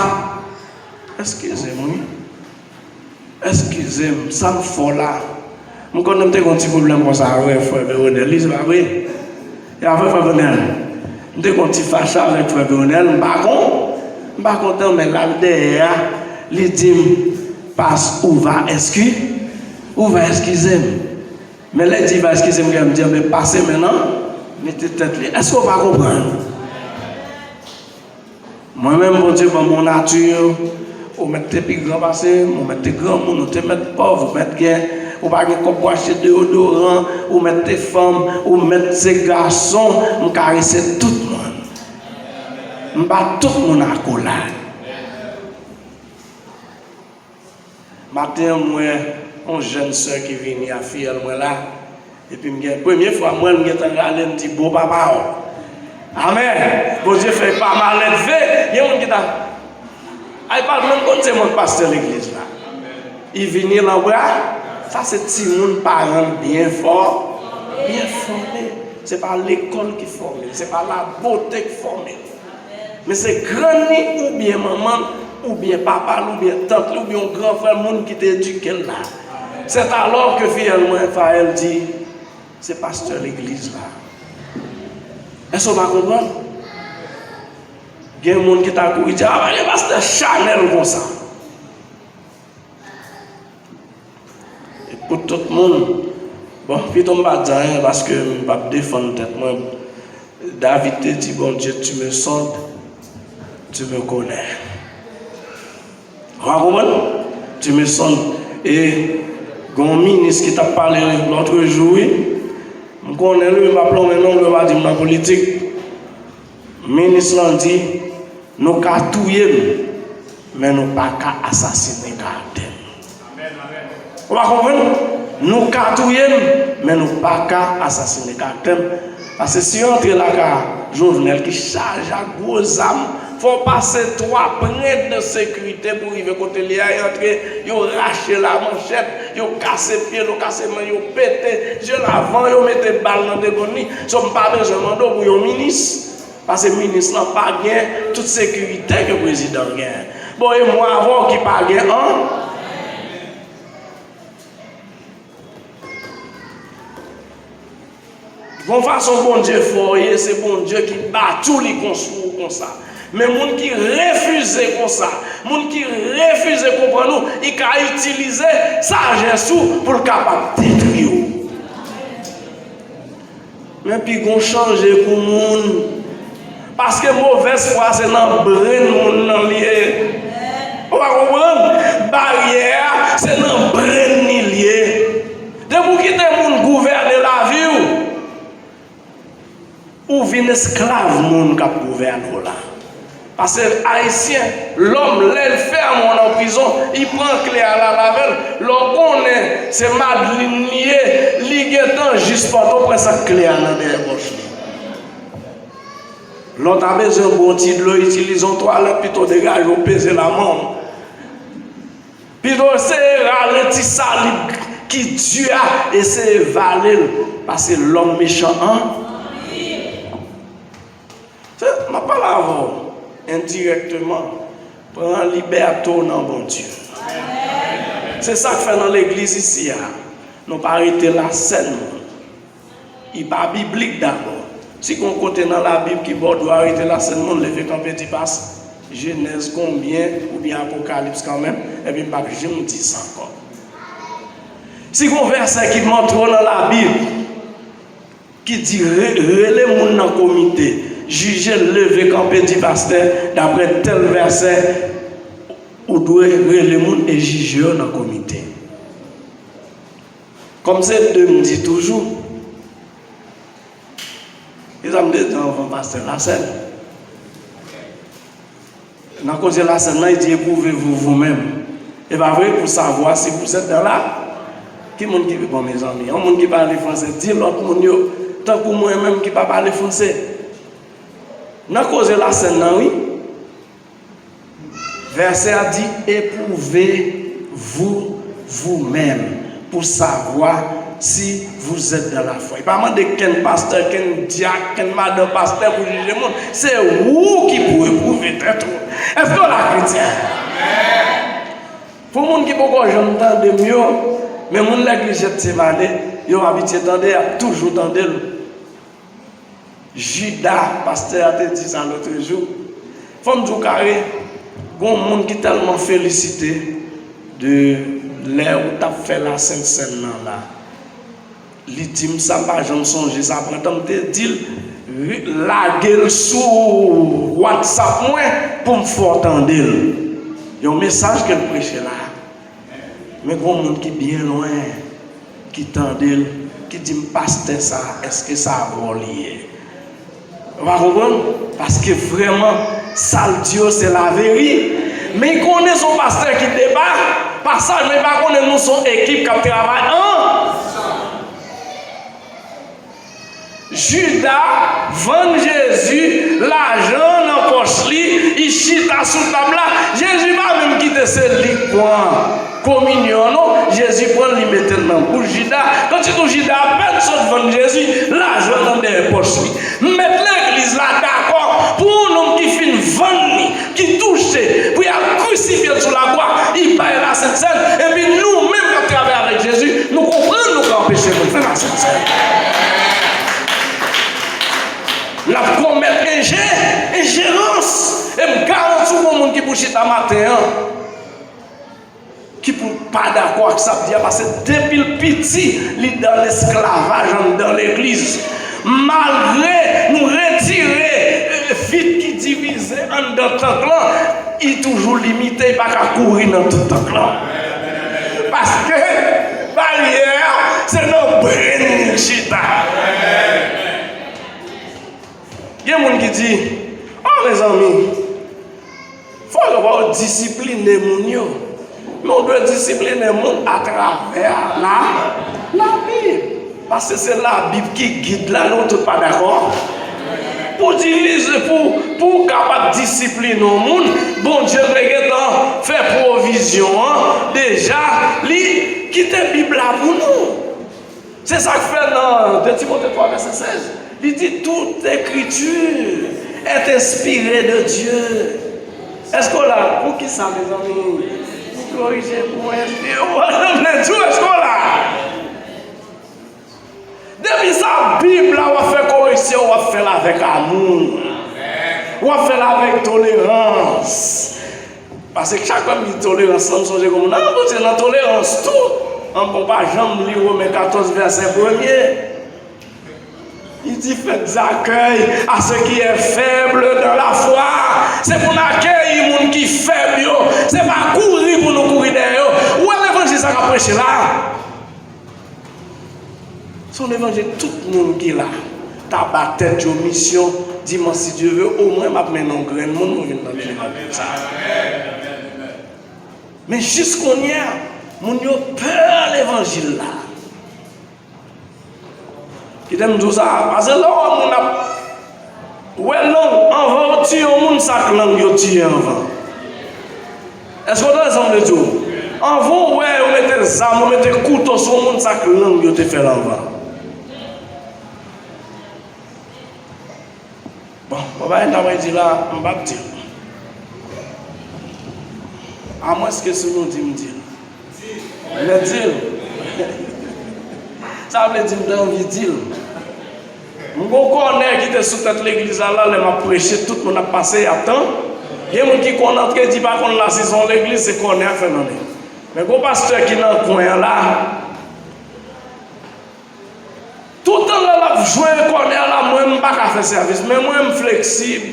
eskize m wi, eskize m, sa m fè w la. M konnen m te gen yon ti pwoblèm konsa avè frè Veronèl, li se pa vre? E avè frè Veronèl, m te gen yon ti fache avèk frè Veronèl, m pa kon, m pa kontan, men l al dèyè a, li di m, pas, ou va eski, ou va eskize m. Men lè di va eskize m, gen m di, anben pase men nan, mete tèt li. Èske w pa konprann? Mwen menm, Bondye ban m yon nati, ou mèt te pi gran pase m, ou mèt te granmoun, ou te mèt pòv, ou mèt gen, ou pa gen kòb pou achte deyodoran, ou mèt te fanm, ou mèt se gason, m karese tout moun. M bat tout moun akola. Maten an, m wè yon jèn sè ki vini a fiyèl mwen la. Epi m gen, premye fwa m wè l, m gentan rale, m di, "Bon papa w." Amèn. Bondye fè pa mal elve. Gen moun ki ta, ay, pa menm konn se mwen k pastè legliz la. Li vini l anba. Sa se timoun paran l byen fò, byen fòme. Se pa lekòl ki fòme l, se pa labote k fòme l. Men se grann li, oubyen manman l, oubyen papa l, oubyen tant li, oubyen yon gran frè l, moun ki te edike l la. C'est alors que fiyèl mwen, Faël, di, se pastè legliz la. Èske w pa konprann? Gen moun ki ta kouri di, "A, pa gen pastè chanèl konsa." E pou tout moun, bon, pito m pa di anyen paske m p ap defann tèt mwen. David te di Bondye, "Tu me sondes, tu me connais." Ou pa konprann? "Tu me sondes." E gen yon minis ki t ap pale lòt jou, wi. M konnen li, men m p ap lonmen non, pou yo pa di m nan politik. Minis lan di, "Nou ka touye m, men nou pa ka asasinen karaktè m." Ou pa konprann? "Nou ka touye m, men nou pa ka asasinen karaktè m." Paske si yo antre lakay Jovenel ki chaje ak gwo zam, Fò w pase twa prenn de sekirite pou w rive kote li a, e antre, yo rache l a manchèt, yo kase pye l, yo kase men, yo pete je l avan yo mete bal nan degonn li. So, m pa bezwen mande w pou yon minis, paske minis lan pa gen tout sekirite ke prezidan gen. Bon, e mwen avè w ki pa gen an? Gon fason Bondye fè w ye, se Bondye ki bati w, li konstwi w konsa. Men moun ki refize konsa, moun ki refize konprann ou, li ka itilize sajès ou pou l kapab detwi w. Men pi gon chanje pou moun. Paske movèz fwa se nan brenn moun nan li ye. Ou pa konprann? Baryè a se nan brenn ni l ye. Depi w kite moun gouvène lavi w, ou vin esklav moun k ap gouvène w la. Paske Ayisyen, lòm, lè l fèmen w nan prizon, li pran kle a, l al avè l. Lè w konnen se Madlin li ye, li gentan jis Pòtoprens ak kle a nan dèyè pòch li. Lè w ta bezwen bwè yon ti dlo, itilize yon twalèt, pito degaje w peze laman w. Pito eseye rale ti salib ki di a, eseye vale l, paske lòm mechan an. Se, m ap pale avè w endirèkteman. Pran libète w nan Bondye. Se sa k fè nan legliz isi a, nou pa rete lasèn moun. Li pa biblik dabò. Si gon kote nan Labib ki ba w dwa rete lasèn moun, leve kanpe di pas Jenèz konbyen oubyen Apokalips kanmenm, epi m p ap janm di sa ankò. Si gon vèsè ki montre w nan Labib ki di re- rele moun nan komite, jije l, leve kanpe di pastè, daprè tèl vèsè, ou dwe rele moun e jije yo nan komite. Kòm se de m di toujou, e sa m te di anvan pastè Lasèn. Nan koze Lasèn nan, li di, éprouvez-vous vous-même. E pa vre, pour savoir si vous êtes dans la. Ki moun ki, bon, mezanmi, yon moun ki pale franse, di lòt moun yo, tankou mwen menm ki pa pale franse. Nan koze Lasèn nan, wi. Vèsè a di, éprouvez-vous vous-même pour savoir si vous êtes dans la foi. Li pa mande kenn pastè, kenn dyak, kenn madan pastè pou jije moun. Se ou ki pou epwouve tèt ou. Èske w la, kretyen? Pou moun ki poko janm tande m yo, men moun legliz Jètsemane, yo abitye tande, y ap toujou tande l. Jida, pastè a te di sa lòtrejou. Fò m di w kare, gon moun ki tèlman felisite de lè ou t ap fè Lasent Sèn nan la. Li di m sa, m pa janm sonje sa, pran tan m te di l, lage l sou WhatsApp mwen pou m fè w tande l. Yon mesaj ke l preche la. Men gon moun ki byen lwen, ki tande l, ki di m, pastè sa, èske sa vre li ye? Ou pa konprann? Paske vrèman, sa l di yo, se laveri. Men l konnen se yon pastè ki deba pasaj, men l pa konnen nou se yon ekip k ap travay ansanm. Jida vann Jezi, lajan nan pòch li, li chita sou tab la. Jezi pa menm kite se li k pran kominyon an, non. Jezi pran l, li mete l nan bouch Jida. Tanditan Jida apèn sot vann Jezi, lajan nan dèyè pòch li. Mèt legliz la dakò pou yon nonm ki fin vann li, ki touche, pou y al krisifye l sou lakwa, li bay Lasent Sèn, epi nou menm k ap travay avèk Jezi, nou konprann nou ka anpeche moun fè Lasent Sèn. N ap komèt enje- enjerans, e m garanti w gon moun ki pou chita maten an, ki pou pa dakò ak sa m di a, paske depi l piti, li dan lesklavaj anndan legliz. Malgre nou retire, eh, vit ki divize anndan tank lan, li toujou limite, li pa ka kouri nan tout tank lan. Paske baryè a, se nan brenn li l chita. Gen moun ki di, o, mezanmi, fò yo ba w disipline moun yo. Men w dwe disipline moun atravè la, Labib. Paske se Labib ki gid la, nou tout pa dakò? Pou dirije, pou, pou w kapab disipline yon moun, Bondye te gentan fè pwovizyon an deja, li kite Bib la pou nou. Se sa k fè nan de Timote twa vèsè sèz, li di, toute écriture est inspirée de Dieu. Èske w la? Poukisa, mezanmi? Pou korije, pou enspire w, w ap di w, èske w la? Depi sa Bib la, w ap fè koreksyon, w ap fè l avèk amou. W ap fè l avèk tolerans. Paske chak fwa m di tolerans lan, m sonje kòm, nan, Bondye nan tolerans tou. An, bon, pa janm li Women katòz vèsè premye. Li di, faites accueil à ceux qui est faible dans la foi. Se pou n akeyi moun ki fèb yo. Se pa kouri pou nou kouri dèyè yo. Ou wè levanjil sa k ap preche la? Se yon levanjil tout moun ki la ta ba tèt yo misyon, dimanch, si Dye ve, omwen m ap mennen yon grenn moun pou vin tande levanjil sa. Men jis kounye a, moun yo pè levanjil la. Kite m di w sa, paske lè w wè moun ap wè lang, anvan yo tiye yon moun, sa k lang yo tiye anvan. Èske w tande sa m vle di w? Anvan w wè yo mete zam, yo mete kouto sou yon moun, sa k lang yo te fè l anvan. Bon, bon, bagay m ta pral di la, m p ap di l. Amwenske si nou di m di l. Mèt di l. Sa vle di m te anvi di l. M gon kònè ki te sou tèt legliz la, la, lè m ap preche, tout moun ap pase, y ap tann. Gen moun ki konn antre, di pa konn la si se yon legliz, se kònè a fè nan men. Men gon pastè ki nan kwen an la. Toutan lè l ap jwe kònè a la, mwen, m pa ka fè sèvis. Men mwen, m fleksib.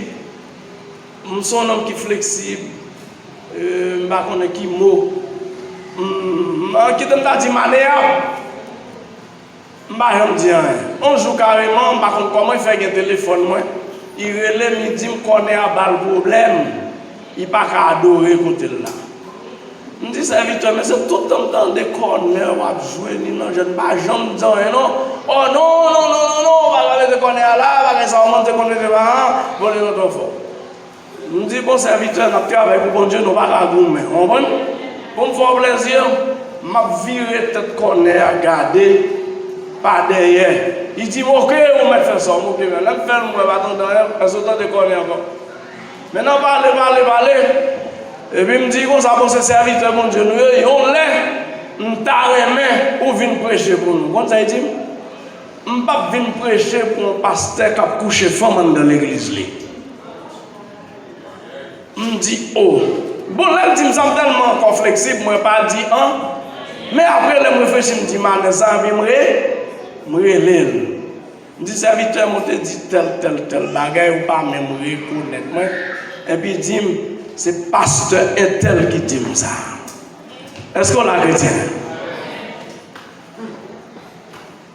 M se yon nonm ki fleksib. E, m pa konnen ki mo. M, m, kite m ta di maleyab. M pa janm di anyen. On jou kareman, m pa konn kòman l fè gen telefòn mwen. Li rele m, li di m kònè a ba l pwoblèm. Li pa ka adore kote l la. M di sèvitè, men se tout tan m tande kònè w ap jwe ni nan jèn, m pa janm di anyen non. Oh non, non, non, non, non, ou pa ka mete kònè a la, bagay sa w mande konn mete pa an, bon, li nan twò fò. M di, bon, sèvitè, n ap travay pou Bondye, nou pa ka goumen, w konprann? Pou m fè w plezi, m ap vire tèt kònè a gade pa dèyè. Li di m, oke, ou mèt fè sa w, m oke, men lè m fè l, m wè pa tande anyen, èske w tande kònè ankò? Men nan pale, pale, pale. Epi m di konsa, bon, se sèvitè Bondye nou ye, yon lè, m ta renmen ou vin preche pou nou. Konn sa l di m? M p ap vin preche pou yon pastè k ap kouche fanm anndan legliz li. M di, o. Bon, lè l di m sa, m tèlman ankò fleksib, mwen pa di an. Men apre, lè m reflechi, m di, malè sa, epi m re, m rele l. M di, sèvitè m, ou te di tèl, tèl, tèl bagay, ou pa menm rekonèt mwen. Epi di m, se pastè entèl ki di m sa. Èske w la, kretyen?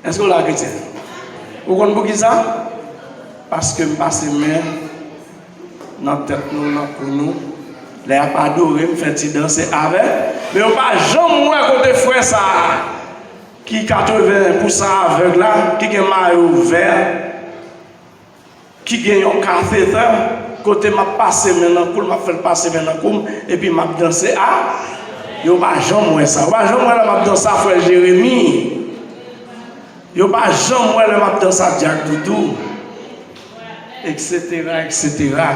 Èske w la, kretyen? Ou konn poukisa? Paske m pase men nan tèt nou, nan kou nou. Lè y ap adore, m fè ti danse avè. Men yo pa janm wè kote frè sa a ki katreven pousan avèg la, ki gen mayo vè, ki gen yon katetè, kote m ap pase men nan kou l, m ap fè l pase men nan kou m, epi m ap danse a, yo pa janm wè sa. Yo pa janm wè lè m ap danse a frè Jeremi. Yo pa janm wè lè m ap danse a Dyak Doudou. Eksetera, eksetera.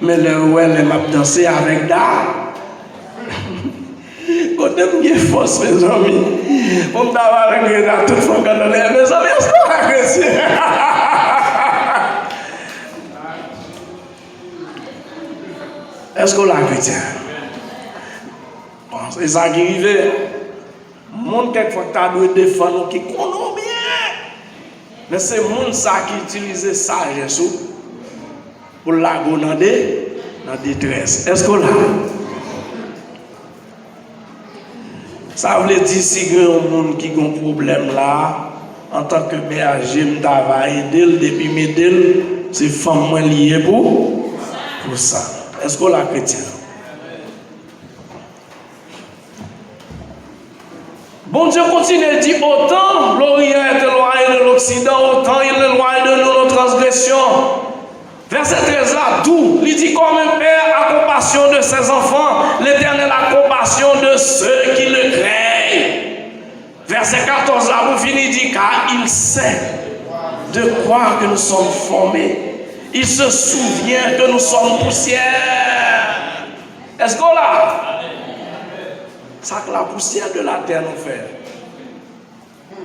Men lè yo wè lè m ap danse avèk Da. Kote m gen fòs, mezanmi? Pou m ta pale greda tout fanm k ap tande, mezanmi, èske w la kretyen? Èske w la kretyen? Bon, se sa ki rive. Moun kèk fwa k ta dwe defann ou, ki konnen w byen. Men se moun sa ki itilize sajès ou pou l lage w nan de, nan detrès. Èske w la? Sa vle di, si gen yon moun ki gen yon pwoblèm la, antanke bèje, m ta va ede l, depi m ede l, se fanm mwen li ye pou, pou sa. Èske w la, kretyen? Bondye kontinye di, autant l'Orient est éloigné de l'Occident, autant il est éloigné de nous nos transgressions. Vèsè trèz la dou, li di, Comme un père a compassion de ses enfants, l'Éternel a compassion de ceux qui le craignent. Vèsè katòz la, pou fini, di, Car il sait de quoi que nous sommes formés. Il se souvient que nous sommes poussière. Èske w la? Sa k la pousyè de latè nou fè.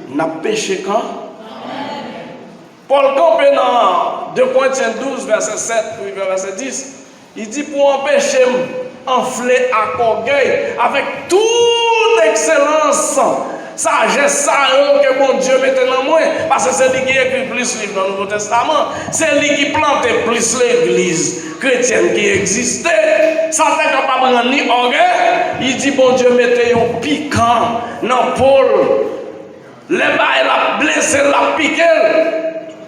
N ap peche kan? Pòl kanpe nan de Korentyen douz, vèsè sèt pou rive vèsè dis, li di, Pou anpeche m anfle ak ògèy, avèk tout ekselans, sajès sa yo ke Bondye mete nan mwen, paske se li ki ekri plis liv nan Nouvo Testaman, se li ki plante plis legliz kretyèn ki egziste, sa te kapab rann li ògèy, li di Bondye mete yon pikan nan po l. Lè bagay la ap blese l, l ap pike l,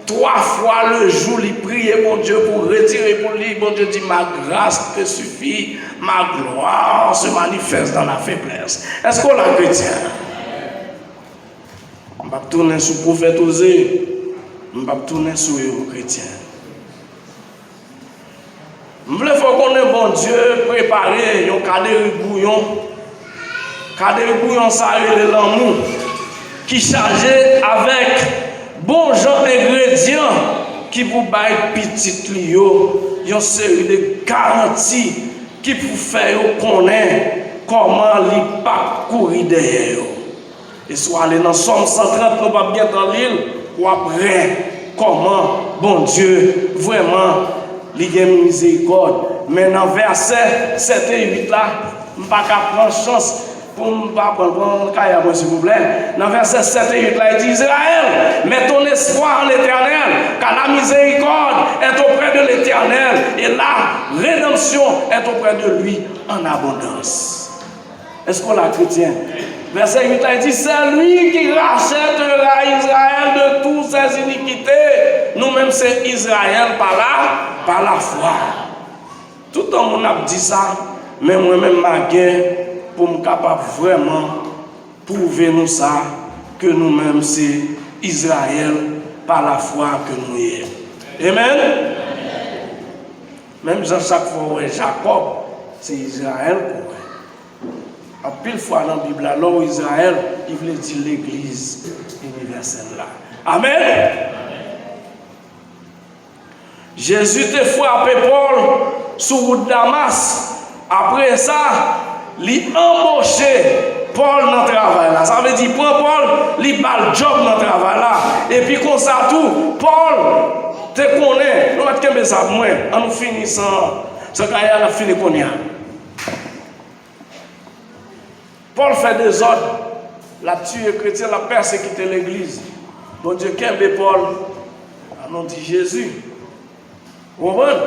twa fwa le jou, li priye Bondye pou retire pou li. Bondye di, Ma grâce te suffit, ma gloire se manifeste dans la faiblesse. Èske w la, kretyen? M p ap tounen sou pwofèt Oze, m p ap tounen sou yo, kretyen. M vle fè w konnen Bondye prepare yon kaderi bouyon. Kaderi bouyon sa rele lanmou, ki chaje avèk bon jan engredyan ki pou bay pitit li yo yon seri de garanti ki pou fè yo konnen kòman li p ap kouri dèyè yo. E si w ale nan Sòm san trant, nou p ap gentan li l, w ap wè kòman Bondye vrèman li gen mizerikòd. Men nan vèsè sèt e uit la, m pa ka pran chans pou m pa pran, pran kaya mwen, silvouplè. Nan vèsè sèt e uit la, li di, Israël, mets ton espoir en l'Éternel, car la miséricorde est auprès de l'Éternel, et la rédemption est auprès de lui en abondance. Èske w la, kretyen? Vèsè uit la, li di, C'est lui qui rachètera Israël de toutes ses iniquités. Nou menm se Izrayèl pa la, pa lafwa. Toutan moun ap di sa, men mwen menm m a gen pou m kapab vrèman pwouve nou sa, ke nou menm se Izrayèl pa lafwa ke nou ye. Amen? Menm jan chak fwa w wè Jakòb, se Izrayèl ke w wè. Anpil fwa nan Bib la, lè w Izrayèl, li vle di legliz inivèsèl la. Amèn! Jezi te frape Pòl sou wout Damas. Apre sa, li anboche Pòl nan travay la. Sa vle di, pran Pòl, li ba l djòb nan travay la. Epi konsa tou, Pòl te konnen, nou mèt kenbe sa pou mwen, an nou fini san, san kaya n ap fini kounye a. Pòl fè dezòd, l ap tiye kretyen, l ap pèsekite legliz. Bondye kenbe Pòl, nan non di Jezi. Ou konprann?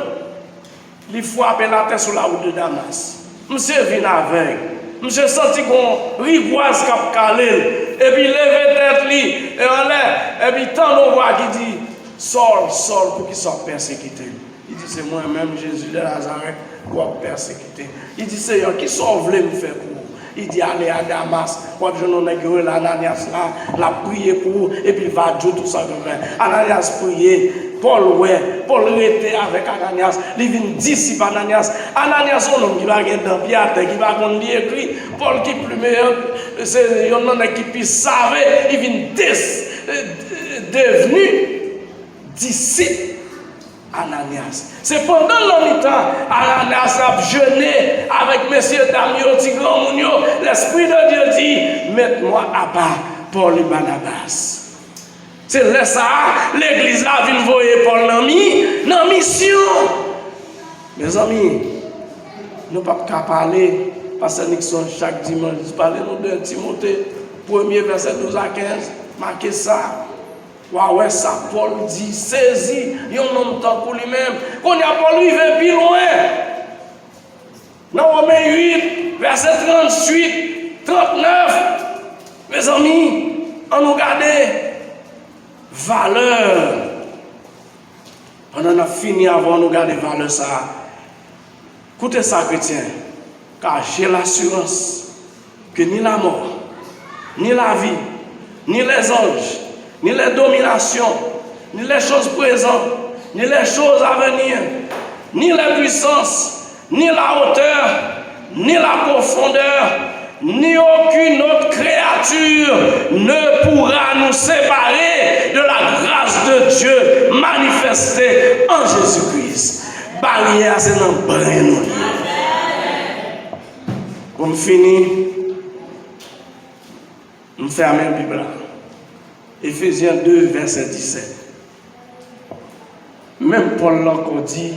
Li frape l atè sou la wout de Damas. Misye vin avèg. Misye santi gon rigwaz k ap kale l. Epi leve tèt li e anlè, epi tande yon vwa ki di, Sòl, Sòl, poukisa w ap pèsekite m? Li di, Se mwen menm, Jezi de Nazarèt, w ap pèsekite. Li di, Seyè, kisa w vle m fè pou ou? Li di, Ale a Damas, w ap jwenn yon nèg yo rele Ananyas la, l ap priye pou ou, epi l va di w tout sa w dwe fè. Ananyas priye, Pòl wè, Pòl rete avèk Ananyas, li vin disip Ananyas. Ananyas, yon nonm ki pa gen dan, pye atè, ki pa konn li ekri, Pòl ki pli meyè, se youn nan nèg ki pi save, li vin des-, devni disip Ananyas. Se pandan nan mitan Ananyas ap jene avèk mesye dam yo, ti granmoun yo, Lespri de Dye di, Mets-moi à part Paul et Barnabas. Se lè sa a, legliz la vin voye Pòl nan mi, nan misyon. Mezanmi, nou p ap ka pale, pastè Nixon chak dimanch di, Pale nou de Timote, premye vèsè douz a kenz, make sa. W a wè sa Pòl di, sezi, yon nonm tankou li menm. Kounye a, Pòl rive pi lwen. Nan Women uit, vèsè tranntuit, trannèf, mezanmi, ann nou gade valè. Pandan n ap fini avè w, ann nou gade valè sa a. Koute sa, kretyen, car j'ai l'assurance que ni la mort, ni la vie, ni les anges, ni les dominations, ni les choses présentes, ni les choses à venir, ni les puissances, ni la hauteur, ni la profondeur, ni aucune autre créature ne pourra nous séparer de la grâce de Dieu manifestée en Jésus-Christ. Baryè a se nan bren nou li ye. Pou m fini, m fèmen Bib la. Efezyen de, vèsè disèt. Menm Pòl la ankò di,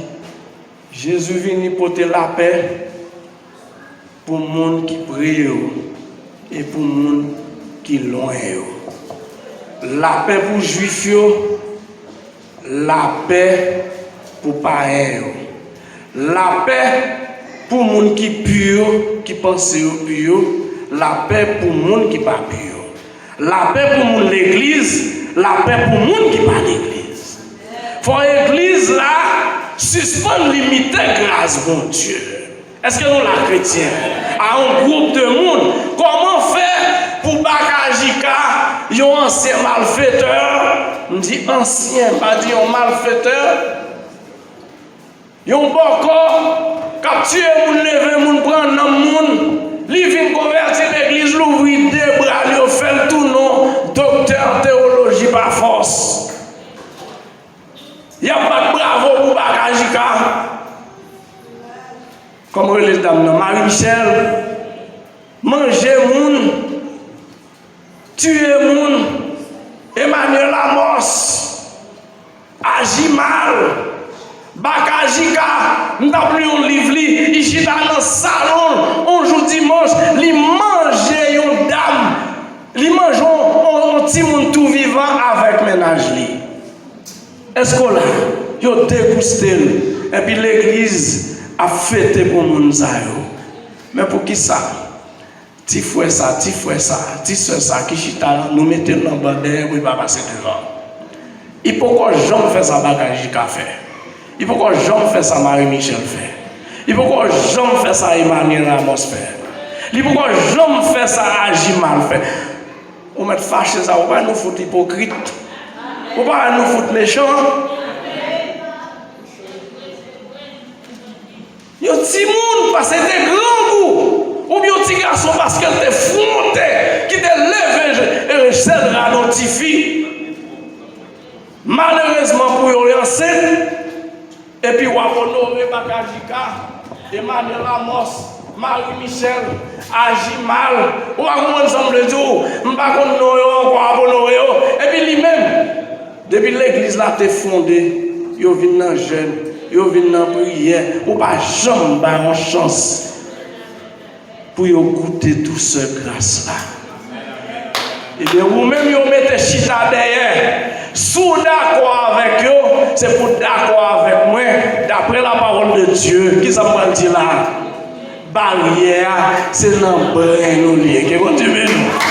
Jezi vini pote lapè pou moun ki pre yo e pou moun ki lwen yo. Lapè pou Jwif yo, lapè pou payen yo. Lapè pou moun ki pi yo, ki panse yo pi yo, lapè pou moun ki pa pi yo. Lapè pou moun legliz, lapè pou moun ki pa legliz. Fò legliz la sispann limite gras Bondye. Èske nou la, kretyen? A yon gwoup de moun, kòman fè pou Bakajika, yon ansyen malfetè, m di ansyen, m pa di yon malfetè, yon bòkò k ap tiye moun, leve moun, pran nanm moun, li vin konvèti legliz, louvri de bra l yo, fè l tounen yon doktè tewoloji pa fòs. Y ap bat bravo pou Bakajika. Kòman rele dam nan? Marie Michel. Manje moun, tiye moun. Emmanuel Amos. Aji mal. Bakajika, m t ap li yon liv li, li chita nan salon l, yon jou dimanch, li manje yon dam, li manje yon, yon, yon timoun tou vivan avèk mennaj li. Èske w la? Yo degouste l, epi legliz ap fete pou moun sa yo. Men poukisa? Ti frè sa, ti frè sa, ti sè sa ki chita la, nou mete l nan ban dèyè pou li pa pase devan. Li poko janm fè sa Bakajika fè. Li poko janm fè sa Marie Michel fè. Li poko janm fè sa Emmanuel Amos fè. Li poko janm fè sa Aji mal fè. Ou mèt fache sa, ou pa wè nou fout ipokrit. Ou pa wè nou fout mechan. Yon timoun, paske te grangou, oubyen yon ti gason, paske l te fwonte, ki te leve je- e jèn rad yon tifi. Malerezman pou yo, li ansent, epi w ap onore Bakajika, Emmanuel Amos, Marie Michel, Aji mal, ou pa konprann sa m vle di w, m pa konn non yo ankò, w ap onore yo, epi li menm, depi legliz la te fonde, yo vin nan jèn, yo vin nan priyè, ou pa janm ba yon chans pou yo goute dousè gras la. Ebyen, ou menm yo mete chita dèyè. Si w dakò avèk yo, se pou w dakò avèk mwen, daprè la parole de Dieu. Kisa m pral di la? Baryè a, se nan bren nou li ye. Ke Bondye beni w.